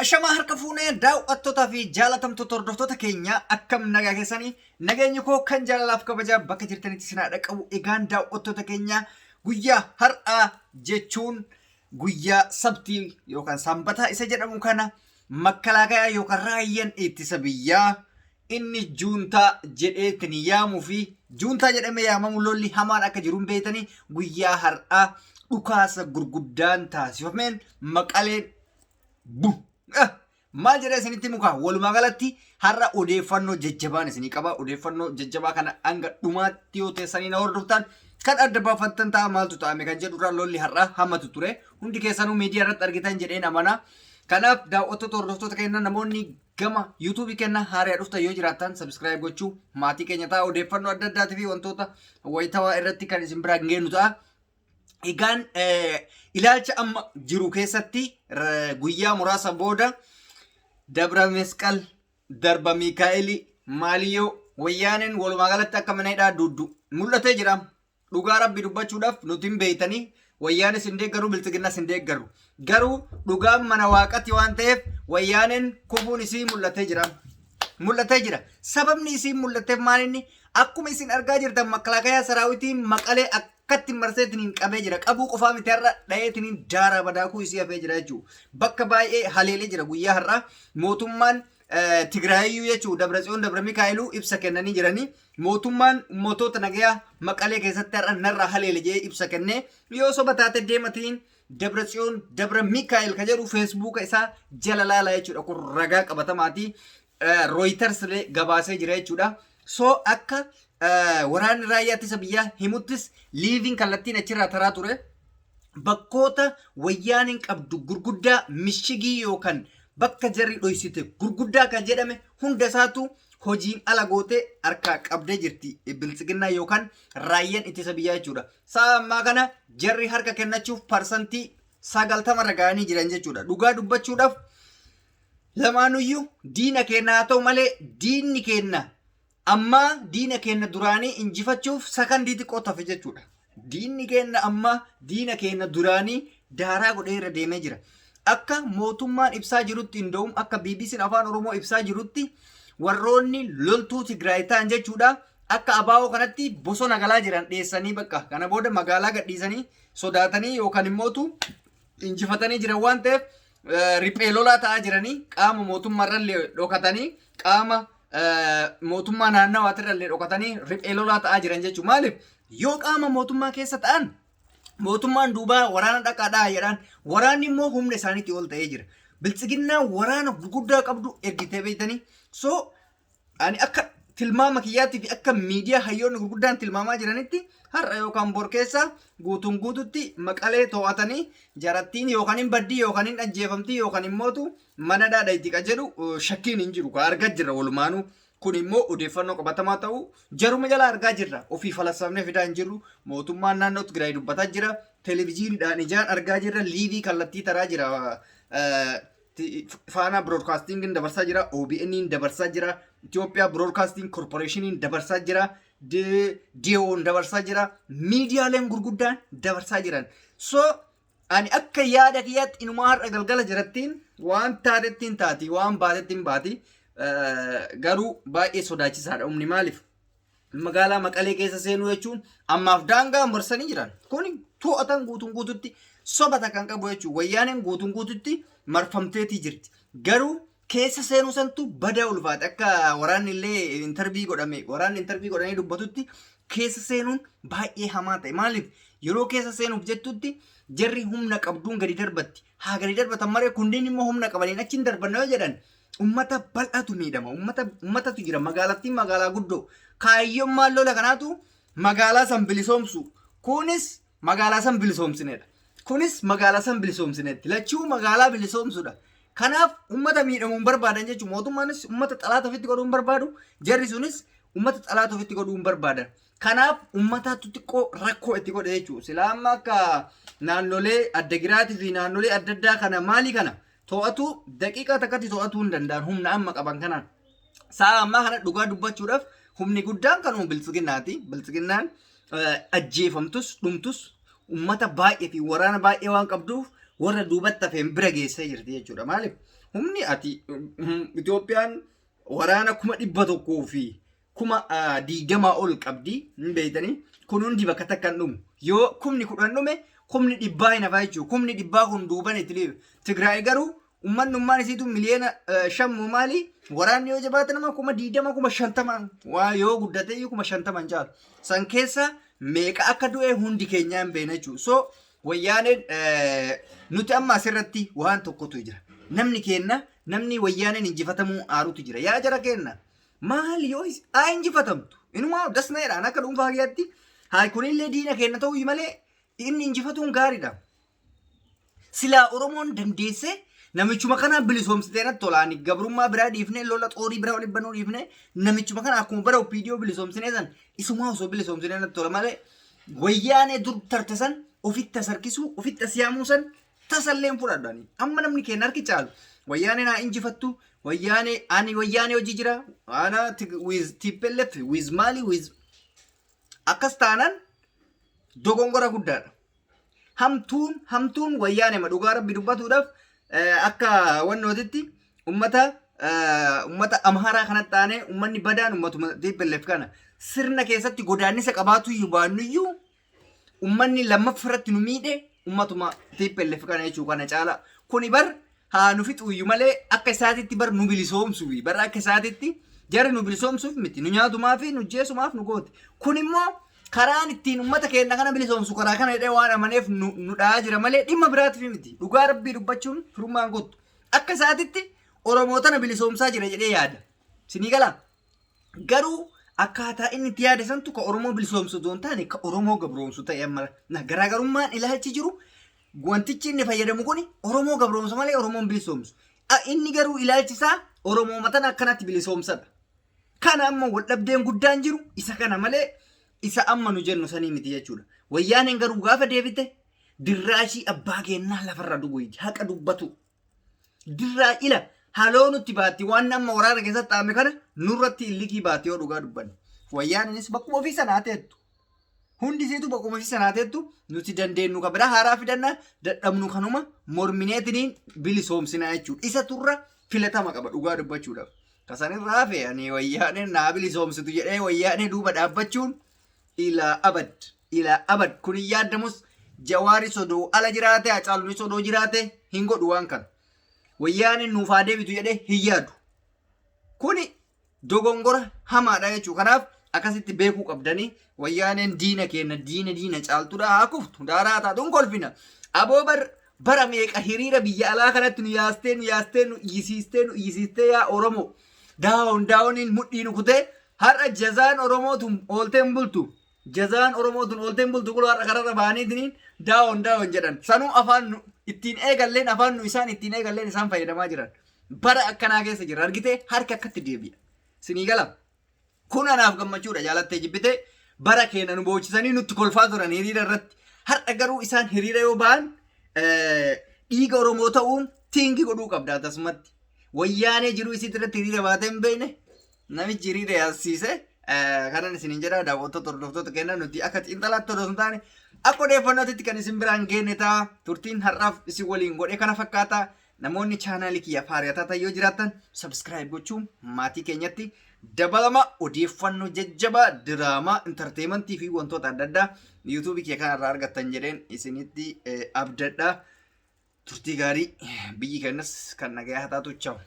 Ashamaa harka fuunee daawwattootaa fi jaalatamtoota hordoftoota keenya, akkam nagaa keessanii? Nageenyi koo kan jaalalaaf kabajaa bakka jirtanitti isin haa dhaqqabu. Egaan daawwattoota keenya, guyyaa har'aa jechuun guyyaa Sabtii yookaan Sanbataa isa jedhamu kana, makkalaakayaa yookaan raayyaan ittisa biyyaa inni juuntaa jedheetiin yaamuu fi juuntaa jedhamee yaamamu lolli hamaan akka jiru hin beektanii. Guyyaa har'aa dhukaasa gurguddaan taasifameen Maqaleen bu maal jedhee isinitti muka. Walumaa galatti har'a odeeffannoo jajjabaan isinii qaba. Odeeffannoo jajjabaa kana hanga dhumaatti yoo teessanii na hordoftan kan adda baafattan ta'a. Maaltu ta'ame kan jedhu irraa, lolli har'a hamatu ture, hundi keessanuu miidiyaa irratti argitan jedheen amana. Kanaaf daawwattoota, hordoftoota keenya, namoonni gama yuutuubii keenya haaraa dhuftan yoo jiraattan subscribe gochuu maatii keenya ta'a. Odeeffannoo adda addaatii fi wantoota wayitawaa irratti kan isin biraan geenyu ta'a. Egaan ilaalcha amma jiru keessatti guyyaa muraasa booda Dabra Mesqal, Darba Miikaa'elii, Maaliyyoo, Wayyaaneen walumaa galatti akka mana hidhaa duuddu mul'atee jira. Dhugaa Rabbi dubbachuudhaaf nuti hin beeytanii, Wayyaanis hin deeggaru, Bilxiginnas hin deeggaru. Garuu dhugaan mana Waaqati waan ta'eef Wayyaaneen kufuun isii mul'atee jira. Mul'atee jira. Sababni isii mul'ateef maal inni? Akkuma isin argaa jirtan makkalaakayaa saraawitiin Maqalee akkatti marseetiin qabee jira. Qabuu qofaa miti, har'a dhayeetiin daaraa badaakuu isii hafee jira jechuudha. Bakka baay'ee haleelee jira guyyaa har'aa. Mootummaan Tigraayiyyuu jechuudha, Dabratsiyoon Dabra Mikaa'eluu ibsa kennanii jiranii. Mootummaan ummatoota nagayaa Maqalee keessatti har'a narraa haleele jedhee ibsa kennee, yoo soba taate deematiin Dabratsiyoon Dabra Mikaa'el ka jedhu Feesbuuka isaa jala laalaa jechuudha. Kun ragaa qabatamaati. Reuters illee gabaasee jira jechuudha. So akka waraanni raayyaa ittisa biyyaa himuttis liiviin kallattiin achirraa taraa ture. Bakkoota Wayyaaneen qabdu gurguddaa, mishigii yookaan bakka jarri dhoysite gurguddaa kan jedhame hunda isaatu hojiin ala gootee harkaa qabdee jirti Biltsiginnaa yookaan raayyaan ittisa biyyaa jechuudha. Sa'a ammaa kana jarri harka kennachuuf 90% irra ga'anii jiran jechuudha. Dhugaa dubbachuudhaaf lamaanuyyuu diina keenya haa ta'u malee, diinni keenya ammaa diina keenya duraanii injifachuuf sakandii xiqqoo tafe jechuudha. Diinni keenya ammaa diina keenya duraanii daaraa godhee irra deemee jira. Akka mootummaan ibsaa jirutti, inda'um akka BBC'n Afaan Oromoo ibsaa jirutti, warroonni loltuu Tigraay ta'an jechuudha, akka abaa'oo kanatti bosona galaa jiran dhiyeessanii, bakka kana booda magaalaa gadhiisanii sodaatanii yookaan immootu injifatanii jiran waan ta'eef riphee lolaa ta'aa jiranii, qaama mootummaarrallee dhokatanii, qaama mootummaa naannawaatirrallee dhokatanii riphee lolaa ta'aa jiran jechuudha. Maaliif? Yoo qaama mootummaa keessa ta'an mootummaan duubaa waraana dhaqaadhaa jedhaan, waraanni immoo humna isaaniitti ol ta'ee jira. Biltsiginnaan waraana gurguddaa qabdu ergitee beektanii. So ani akka tilmaama kiyyaatti fi akka miidiyaa hayyoonni gurguddaan tilmaamaa jiranitti, har'a yookaan bor keessa guutuun guututti Maqalee to'atanii jarattiin yookaan hin baddii yookaan hin ajjeefamtii yookaan immootu mana dhaadha itti jedhu shakkiin hin jiru. Ka argaa jirra walumaanuu. Kun immoo odeeffannoo qabatamaa ta'uu jaruma jala argaa jirra. Ofii falassamnee fidaa hin jirru. Mootummaan naannoo Tigraay dubbataa jira. Televezyiiniidhaan ijaan argaa jirra. Liivii kallattii taraa jira. Faanaa Broadcasting dabarsaa jira. OBN dabarsaa jira. Itoophiyaa Broadcasting Corporation dabarsaa jira. DO'n dabarsaa jira. Miidiyaaleen gurguddaan dabarsaa jiran. So ani akka yaada kiyyaatti inumaa har'a galgala jirattiin waan taatettiin taati, waan baatettiin baati. Garuu baay'ee sodaachisaadha humni. Maaliif? Magaalaa Maqalee keessa seenuu jechuun ammaaf daangaa marsanii jiran. Kun to'atan guutuun guututti sobata kan qabu jechuudha. Wayyaaneen guutuun guututti marfamteetii jirti. Garuu keessa seenuu santu badaa ulfaate. Akka waraanni illee interview godhame, waraanni interview godhanii dubbatutti, keessa seenuun baay'ee hamaa ta'e. Maaliif? Yeroo keessa seenuuf jettutti jarri humna qabduun gadi darbatti. Haa gadi darbatan maree, kunneen immoo humna qabaniin achiin darbanna yoo jedhan ummata bal'aatu miidhama. Ummatatu jira. Magaalattiin magaalaa guddoo. Kaayyoon lola kanaatu magaalaa san bilisoomsu. Kunis magaalaa san bilisoomsinedha. Kunis magaalaa san bilisoomsinetti. Lachuu magaalaa bilisoomsudha. Kanaaf ummata miidhamuu hin barbaadan jechuudha. Mootummaanis ummata xalaata ofitti godhuu hin barbaadu. Jarri sunis ummata xalaata ofitti godhuu hin barbaadan. Kanaaf ummataatu xiqqoo rakkoo itti godhe jechuudha. Silaa amma akka naannolee adda giraatii fi naannolee adda addaa kana maalii kana to'atu, daqiiqaa takkatti to'atuu hin danda'an humna amma qaban kanaan. Sa'a ammaa kana dhugaa dubbachuudhaaf humni guddaan kanuma Biltsiginnaati. Biltsiginnaan ajjeefamtus dhumtus ummata baay'ee fi waraana baay'ee waan qabduuf warra duubatti hafeen bira geessee jirti jechuudha. Maaliif humni ati Itoophiyaan waraana 120,000 ol qabdi hin beektanii, kun hundi bakka takka hin dhumu. Yoo 10,000 dhume, 100,000 hin hafaa jechuudha. 100,000 kun duuban itti liiba. Tigraay garuu ummannummaan isiitu miliyoona 5 moo maali, waraanni yoo jabaate nama 20,000, 50,000, waa yoo guddate iyyuu 50,000 hin caalu. San keessa meeqa akka du'e hundi keenyaa hin beekna jechuudha. So Wayyaaneen nuti amma asirratti waan tokkotu jira. Namni keenna, namni Wayyaaneen injifatamuu aarutu jira. Yaa jara keenna, maal yoo haa injifatamtu. Inumaa dasneedhaan akka dhuunfaa kiyyaatti haa kunillee diina keenna ta'uu malee inni injifatuun gaariidha. Silaa Oromoon dandeessee namichuma kana bilisoomsitee natti tola. Ani gabrummaa biraa dhiifnee, lola xoorii biraa waliin banuu dhiifnee, namichuma kana akkuma bara OPDO bilisoomsinee san isumaa osoo bilisoomsinee natti tola malee, Wayyaanee dur tarte san ofitti as harkisuu, ofitti as yaamuu san tasallee hin fudhadhu ani. Amma namni keenya harki caalu Wayyaanee naa injifattu, Wayyaanee, ani Wayyaanee hojii jira, ana with TPLF, with maali, with akkas taanaan dogongora guddaadha. Hamtuun hamtuun Wayyaanema, dhugaa Rabbi dubbatuudhaaf, akka wannootitti ummata Amhaaraa kanatti aanee ummanni badaan ummatuma TPLF kana. Sirna keessatti godaannisa qabaatu iyyuu baannuyyuu, ummanni lammaffaa irratti nu miidhe ummatuma TPLF kana jechuu kana caala. Kuni bar haa nu fixuuyyu malee akka isaatitti bar nu bilisoomsuufi bar akka isaatitti jarri nu bilisoomsuuf miti, nu nyaatumaa fi nu jeesumaaf nu gooti. Kun immoo karaan ittiin ummata keenya kana bilisoomsu karaa kana jedhee waan amaneef nu dha'aa jira malee dhimma biraatiif miti. Dhugaa Rabbii dubbachuun firummaan kottu. Akka isaatitti Oromoo tana bilisoomsaa jira jedhee yaada. Sinii galaa? Garuu akkaataa inni itti yaade santu ka Oromoo bilisoomsu osoo hin taane ka Oromoo gabroomsu ta'e amma. Na garaagarummaan ilaalchi jiru, wantichi inni fayyadamu kuni Oromoo gabroomsa malee Oromoon bilisoomsu. Inni garuu ilaalchi isaa Oromoo matan akkanatti bilisoomsadha. Kana amma waldhabdeen guddaan jiru isa kana malee isa amma nu jennu sanii miti jechuudha. Wayyaaneen garuu gaafa deebite dirraashii abbaa keennaa lafarra duguyti haqa dubbatu. Dirraa ila haloo nutti baatti, waan amma waraana keessatti dhaame kana nurratti illikii baatti yoo dhugaa dubbanne. Wayyaaneenis bakkuma ofii sanaa teettu. Hundi isiitu bakkuma ofii sanaa teettu. Nuti dandeenyu ka biraa haaraa fidanna, dadhabnu kanuma mormineetiniin bilisoomsinaa jechuudha. Isa turra filatama qaba dhugaa dubbachuudhaaf. Kasanirraa hafe ani Wayyaaneen naa bilisoomsitu jedhee Wayyaanee duuba dhaabbachuun ilaa abad, ilaa abad kun hin yaadamus. Jawaaris odoo ala jiraate, Hacaaluunis odoo jiraate hin godhu waan kana. Wayyaaneen nuuf haa deebitu jedhee hin yaadu. Kuni dogongora hamaadha jechuudha. Kanaaf akkasitti beekuu qabdanii, Wayyaaneen diina keenya, diina diina caaltudha, haa kuftu, daaraa taatu hin kolfina. Aboo bar bara meeqa hiriira biyya alaa kanatti nu yaastee, nu yaastee, nu iyyisiistee, nu iyyisiistee, yaa Oromoo. Daawon daawoniin mudhii nu kutee har'a jazaan Oromoo tun ooltee hin bultu. Jazaan Oromoo tun ooltee hin bultu, kuloo har'a kararra ba'aniitiin daawon daawon jedhan. Sanuu afaan nu ittiin eegalleen, afaan nu isaan ittiin eegalleen isaan fayyadamaa jiran. Bara akkanaa keessa jira argitee, harka akkatti deebi'a. Sinii gala. Kun anaaf gammachuudha, jaalattee jibbitee bara keenya nu boochisanii nutti kolfaa turan hiriira irratti. Har'a garuu isaan hiriira yoo ba'an dhiiga Oromoo ta'uun tiingi godhuu qabda akkasumatti. Wayyaanee jiruu isiitti irratti hiriira baatee hin beekne namichi hiriira yaasisiise. Kanan isiniin jedha, daawwattoota, hordoftoota keenya, nuti akka xiinxalaatti odoo hin taane akka odeeffannootti kan isin biraan geenne ta'a. Turtiin har'aaf isin waliin godhe kana fakkaata. Namoonni chaanaalii kiyyaaf haaraa taatan yoo jiraattan subscribe gochuun maatii keenyatti dabalama. Odeeffannoo jajjabaa, diraamaa, entertainmentii fi wantoota adda addaa yuutuubii kee kanarraa argattan jedheen isinitti abdadha. Turtii gaarii, biyyi keenyas kan nagayaa haa taatu. Ciao.